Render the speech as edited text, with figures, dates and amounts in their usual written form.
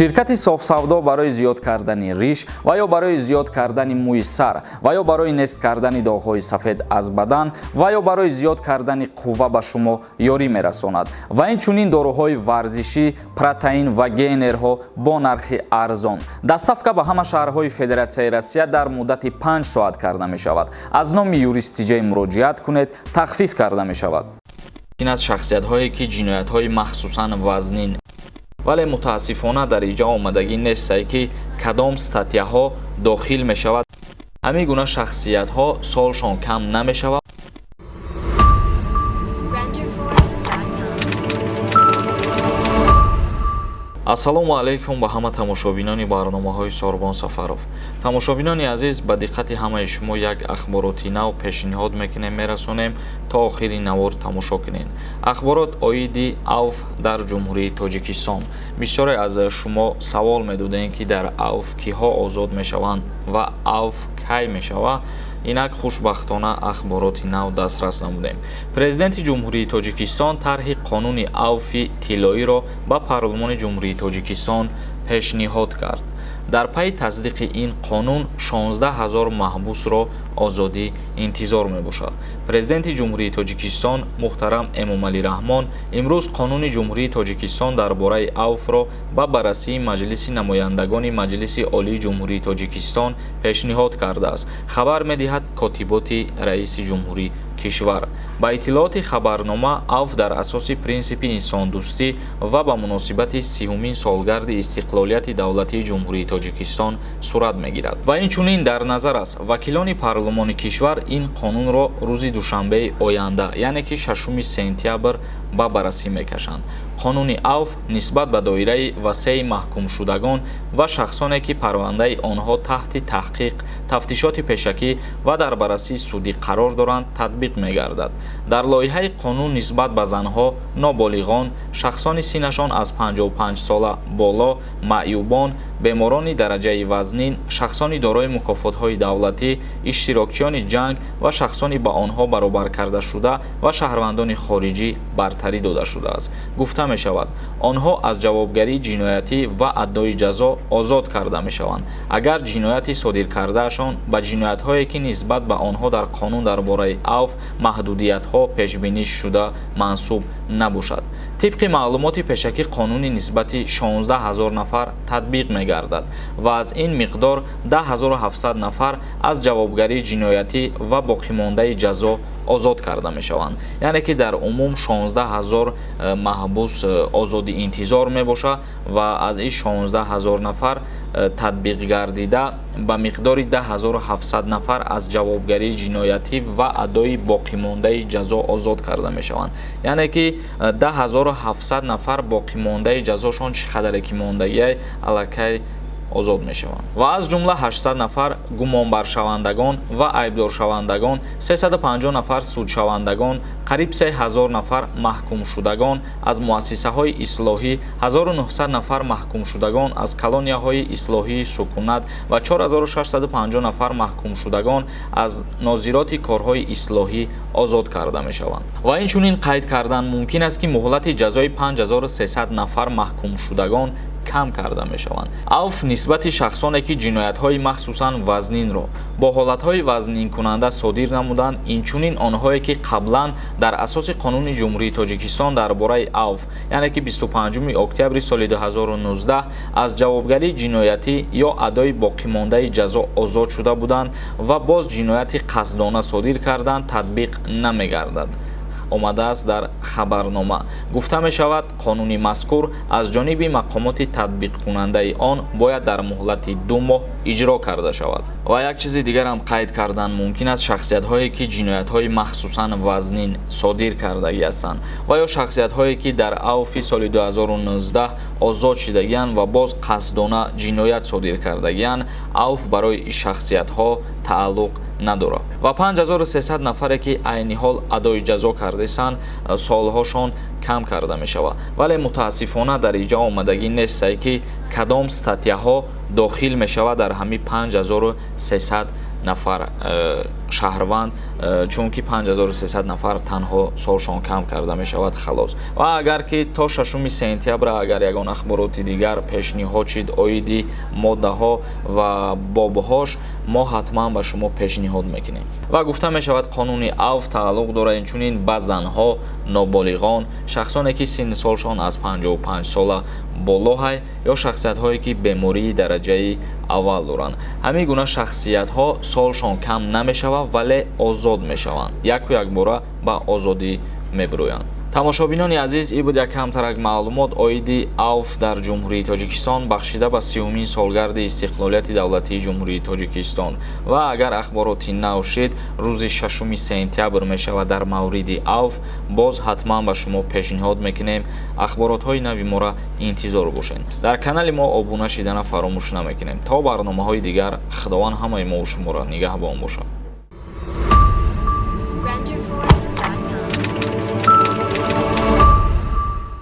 Ширкати Софсавдо барои зиёд кардани риш ва ё барои зиёд кардани мӯи сар ва ё барои нест кардани доғҳои сафед аз бадан ва ё барои зиёд кардани қувва ба шумо ёрӣ мерасонад. Ва инчунин доруҳои варзишӣ, протеин ва гейнерҳо бо нархи арзон. Доставка ба ҳама шаҳрҳои Федератсияи Россия дар муддати 5 соат карда мешавад. Аз номи Юрист Тиҷей муроҷиат кунед, тахфиф карда мешавад. Ин аз шахсиятҳое ки ҷиноятҳои махсусан вазнин, вале мутаассифона дар иҷа омадагӣ нестае, ки кадом статьяҳо дохил мешавад. Ҳамин гуна шахсиятҳо солшон кам намешавад. Renderforest.com. Ассалому алайкум ба ҳама тамошобинони барномаҳои Сорбон Сафаров. Тамошобинони азиз, ба диққати ҳамаи шумо як ахбороти нав пешниҳод мекунем, мерасонем. То охири навор тамошо кунед. Ахборот оиди авф дар Ҷумҳурии Тоҷикистон. Бисёре аз шумо савол медодем, ки дар авф киҳо озод мешаванд ва авф кай мешавад. Инак, хушбахтона, ахбороти нав дастрас намудем. Президенти Ҷумҳурии Тоҷикистон тарҳи қонуни авфи тиллоиро ба Парлумони Ҷумҳурии Тоҷикистон пешниҳод кард. Дар пайи тасдиқи ин қонун 16 ҳазор маҳбусро озодӣ интизор мебошад. Президенти Ҷумҳурии Тоҷикистон муҳтарам Эмомалӣ Раҳмон имрӯз Қонуни Ҷумҳурии Тоҷикистон дар бораи авфро ба баррасии Маҷлиси намояндагони Маҷлиси Олии Ҷумҳурии Тоҷикистон пешниҳод кардааст, хабар медиҳад Котиботи раиси ҷумҳури кишвар. Ба иттилооти хабарнома, авф дар асоси принсипи инсондӯстӣ ва ба муносибати 30-умин солгарди истиқлолияти давлатии Ҷумҳурии Тоҷикистон сурат мегирад ва инчунин дар назар аст, вакилони парлумони кишвар ин қонунро рӯзи душанбеи оянда, яъне ки 6 сентябр, ба баррасӣ мекашанд. Қонуни авф нисбат ба доираи васеи маҳкумшудагон ва шахсоне, ки парвандаи онҳо таҳти таҳқиқ, тафтишоти пешакӣ ва дар баррасии судӣ қарор доранд, татбиқ мегардад. Дар лоиҳаи қонун нисбат ба занҳо, ноболиғон, шахсони синнашон аз 55 сола боло, маъюбон, беморони дараҷаи вазнин, шахсони дорои мукофотҳои давлатӣ, иштирокчиёни ҷанг ва шахсони ба онҳо баробар кардашуда ва шаҳрвандони хориҷӣ бартарӣ дода шудааст. Гуфта мешавад, онҳо аз ҷавобгарии ҷиноятӣ ва адои ҷазо озод карда мешаванд, агар ҷинояти содиркардаашон ба ҷиноятҳое, ки нисбат ба онҳо дар қонун дар бораи авф маҳдудиятҳо пешбинӣ шуда, мансуб набошад. Тибқи маълумоти пешакӣ, қонуни нисбати 16 ҳазор нафар татбиқ мегардад ва аз ин миқдор 10 700 нафар аз ҷавобгарии ҷиноятӣ ва боқимондаи ҷазо озод карда мешаванд. Яъне ки дар умум 16 ҳазор маҳбус озодӣ интизор мебошад ва аз ин 16 ҳазор нафар татбиқ гардида ба миқдори 10 700 нафар аз ҷавобгарии ҷиноятӣ ва адои боқимондаи ҷазо озод карда мешаванд. Яъне ки 10 700 нафар боқимондаи ҷазошон чӣ қадаре ки мондагиай, аллакай озод мешаванд ва аз ҷумла 800 нафар гумонбаршавандагон ва айбдоршавандагон, 350 нафар судшавандагон, қариб 3000 нафар маҳкумшудагон аз муассисаҳои ислоҳӣ, 1900 нафар маҳкумшудагон аз колонияҳои ислоҳии сукунат ва 4650 нафар маҳкумшудагон аз нозироти корҳои ислоҳӣ озод карда мешаванд. Ва инчунин қайд кардан мумкин аст, ки муҳлати ҷазои 5300 нафар маҳкумшудагон кам карда мешаванд. Авф нисбати шахсоне, ки ҷиноятҳои махсусан вазнинро бо ҳолатҳои вазнинкунанда содир намуданд, инчунин онҳое, ки қаблан дар асоси Қонуни Ҷумҳурии Тоҷикистон дар бораи авф, яъне ки 25 октябри соли 2019, аз ҷавобгарии ҷиноятӣ ё адои боқимондаи ҷазо озод шуда буданд ва боз ҷинояти қасдона содир карданд, татбиқ намегардад, омадааст дар хабарнома. Гуфта мешавад, қонуни мазкур аз ҷониби мақомоти татбиқкунандаи он бояд дар муҳлати 2 моҳ иҷро карда шавад. Ва як чизи дигарам қайд кардан мумкин аст: шахсиятҳое, ки ҷиноятҳои махсусан вазнин содир кардагӣ ҳастанд ва ё шахсиятҳое, ки дар авфи соли 2019 озод шудагианд ва боз қасдона ҷиноят содир кардагианд, авф барои ин шахсиятҳо тааллуқ надорад. Ва 5300 нафаре, ки айни ҳол адои ҷазо кардасанд, солҳошон кам карда мешавад. Вале мутаассифона дар иҷа омадагӣ нестае, ки кадом статьяҳо дохил мешавад дар ҳамин 5300 нафар. Шаҳрванд, чунки 5300 нафар танҳо солшон кам карда мешавад, халос. Ва агар ки то 6 сентябр агар ягон ахбороти дигар пешниҳод шид оиди моддаҳо ва бобҳош, мо ҳатман ба шумо пешниҳод мекунем. Ва гуфта мешавад, қонуни авф тааллуқ дорад инчунин ба занҳо, ноболиғон, шахсоне ки синни солшон аз 55 сола болоҳай ё шахсиятҳое ки бемории дараҷаи аввал доранд. Ҳамин гуна шахсиятҳо солшон кам намешавад, вале озод мешаванд, яку якбора ба озодӣ мебироянд. Тамошобинони азиз, ин буд як камтарак маълумот оиди авф дар Ҷумҳурии Тоҷикистон, бахшида ба 30-умин солгарди истиқлолияти давлатии Ҷумҳурии Тоҷикистон. Ва агар ахбороти нав шид, рӯзи 6 сентябр мешавад, дар мавриди авф боз ҳатман ба шумо пешниҳод мекунем. Ахборотҳои нави моро интизор бошед. Дар канали мо обуна шидана фаромӯш намекунем. То барномаҳои дигар, Худованд ҳамаи мову шуморо нигаҳбон бошад.